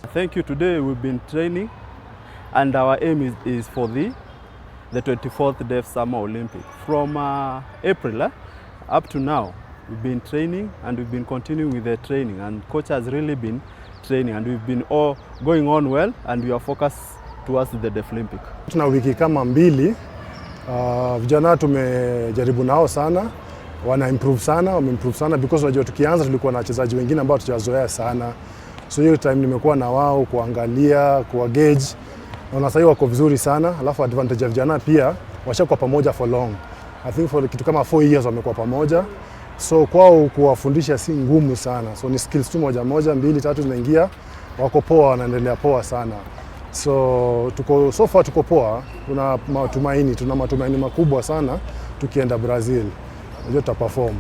Thank you. Today we've been training and our aim is for the 24th Deaf Summer Olympic. From April up to now, we've been training and we've been continuing with the training, and coach has really been training and we've been all going on well and we are focused towards the Deaflympic. Tuna wiki kama mbili, vijana tumejaribu nao sana, wana improve sana, wame improve sana because unajua tukianza tulikuwa na wachezaji wengine ambao hatujazoea sana, so hiyo time nimekuwa na wao kuangalia, kuwa gauge, naona sasa wako vizuri sana. Alafu advantage ya vijana pia, washakuwa pamoja for long. I think for kitu kama 4 years wamekuwa pamoja, so kwao kuwafundisha si ngumu sana, so ni skills tu moja moja mbili tatu zinaingia, wako poa, wanaendelea poa sana. So tuko so far tuko poa, kuna matumaini, tuna matumaini makubwa sana tukienda Brazil, unajua tuta perform.